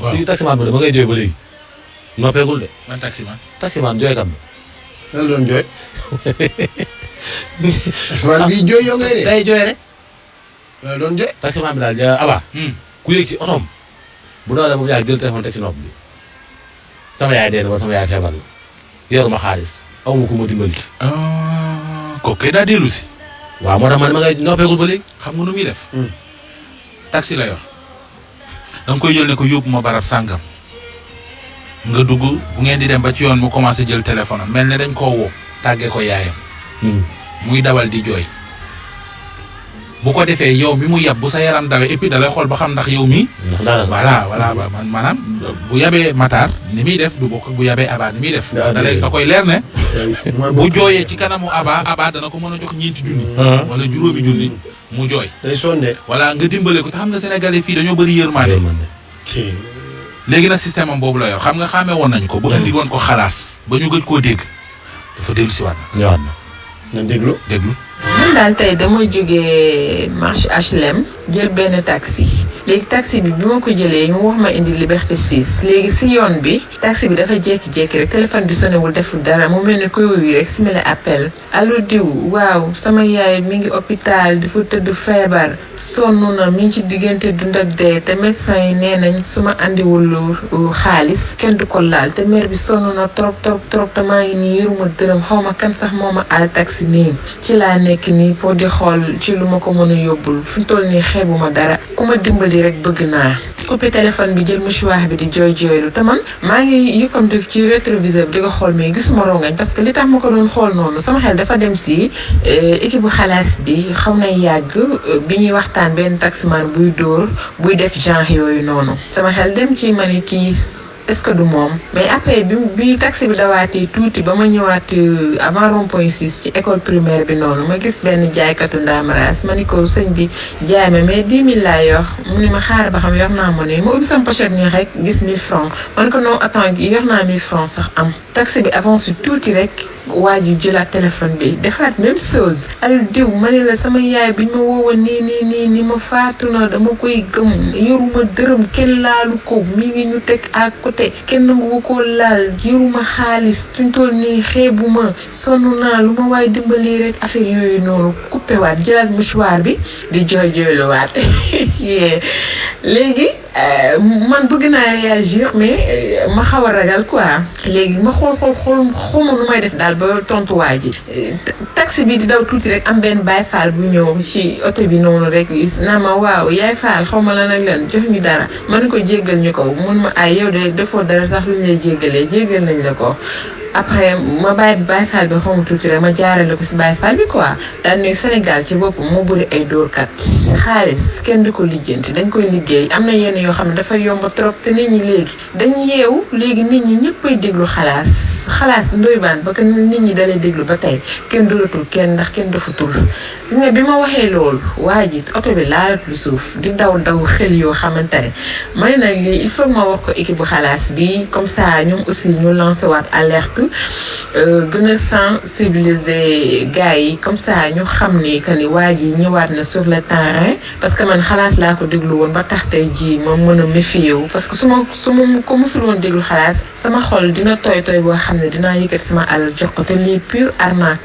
waaw suñu taximaan bi dama ngay jooy ba léegi noppeegul de. man taximan. taximaan jooy kam lan la doon jooy. taximaan bi jooy yow ngay de. day jooy rek. lan la doon jooy. taximaan bi daal Aba. ku yéeg ci otoom bu doolee moom yaa jël téléphone teg ci nopp bi sama yaay dee na wala sama yaay feebar la yoruma xaalis aw ma ko ma dimbali. kooku kay daa dellu si. waaw moo tax man ma ngay noppeegul ba léegi. xam nga nu muy def. taxi la yor. da nga koy jël ne ko yóbbu ma barab sàngam. nga dugg bu ngeen di dem ba ci yoon mu commencé jël téléphone am mel ne dañ koo woo. tàggee ko yaayam. muy dawal di jooy. bu ko defee yow mi mu yab bu sa yaram dawee et puis da lay xool ba xam ndax yow mi ndax daanaka voilà maanaam bu yabee Matar ni muy def du bokk bu yabee Aba ni muy def. da koy leer ne. bu jooyee ci kanamu Aba dana ko mën a jox ñeenti junni. wala juróomi junni mu jooy. day sonde. voilà nga dimbale ko te xam nga sénégalais fii dañoo bëri yërmande. léegi nag système am boobu la yor xam nga xàmmee woon nañu ko. bu andi woon ko xalaas ba ñu gëj koo dégg dafa dellu si waat na. ñëwaat na. na déglu. man daal tey dama jógee marché HLM jël benn taxi léegi taxi bi ma ko jëlee ñu wax ma indi Liberté 6 léegi si yoon bi taxi bi dafa jékki-jékki rek téléphone bi sonewul deful dara mu mel ne koy wuyu rek simile appel allo diw waaw sama yaay mi ngi hôpital dafa tëdd feebar sonn na mi ngi ci diggante dund ak dee te médecin yi nee nañ su ma andiwul xaalis kenn du ko laal te mère bi sonn na trop te maa ngi nii yoruma dërëm xaw ma kan sax moo ma aal taxi nii ci laa nekk nii pour di xool ci lu ma ko mën a yóbbul fi mu toll nii xeebuma dara ku ma dimbali rek bëgg naa coupé téléphone bi jël mouchoir bi di jooylu te man maa ngi yëkkamte ci rétroviseur bi di ko xool mais gisuma rongañ parce que li tax ma ko doon xool noonu sama xel dafa dem si équipe bu xalaas bi xaw na yàgg bi ñuy waxtaan benn taximan buy dóor buy def genre yooyu noonu sama xel dem ci ma ne kii est-ce que du moom mais après bi taxi bi dawaatee tuuti ba ma ñëwaat avant rond-point 6 ci école primaire bi noonu ma gis benn jaaykatu ndaamaraas ma ni ko sëñ bi jaay ma mais 10 000 laa yor mu ni ma xaar ba xam yor naa ma ne ma ubbi sama pochette nii rek gis 1000 francs man ko non attends yor naa 1000 francs sax am taxi bi avance tuuti rek waa ji jëlaat téléphone bi defaat même chose al diw ma ne la sama yaay bi ñu ma woowoon nii ma faatu na dama koy gëm yoruma dërëm kenn laalu ko mi ngi ñu teg à côté kenn nangu ko laal yoruma xaalis suñ toll nii xeebuma sonn naa lu ma waay dimbali rek affaire yooyu noonu coupé waat jëlaat mouchoir bi di jooyluwaat léegi man bëgg naa réagir mais ma xaw a ragal quoi léegi ma xool xawma nu may def daal ba tontuwaay ji taxi bi di daw tuuti rek am benn Baay Faal bu ñëw ci oto bi noonu rek gis naa ma waaw yaay Faal xaw ma lan ak lan jox ñu dara man ko jéggal ñu ko mun ma ay yow de defoo dara sax lu ñu lay jéggalee jéggal nañ la ko après ma bàyyi Baye Fall bi xaw ma tuuti rek ma jaarale ko si Baye Fall bi quoi daan nuyu Sénégal ci bopp moo bëri ay dóorkat xaalis kenn du ko lijjanti dañ koy liggéey am na yenn yoo xam ne dafa yomb trop te nit ñi léegi dañ yeewu léegi nit ñi ñëppay déglu xalaas ndoy baan ba que nit ñi dalee déglu ba tey kenn dóoratul kenn ndax kenn defatul nga bi ma waxee loolu waa ji oto bi laalatul suuf di daw xel yoo xamante ne may nag lii il faut ma wax ko équipe bu xalaas bi comme ça ñoom aussi ñu lancé waat alerte gën a sensibiliser gars yi comme ça ñu xam ni que ni waa ji ñëwaat na sur le terrain parce que man xalaas laa ko déglu woon ba tax tey jii ma mën a méfier wu parce que su ma ko mësul woon déglu xalaas sama xol dina tooy boo xam ne dinaa yëkkati sama alal jox ko te lii pure arnaque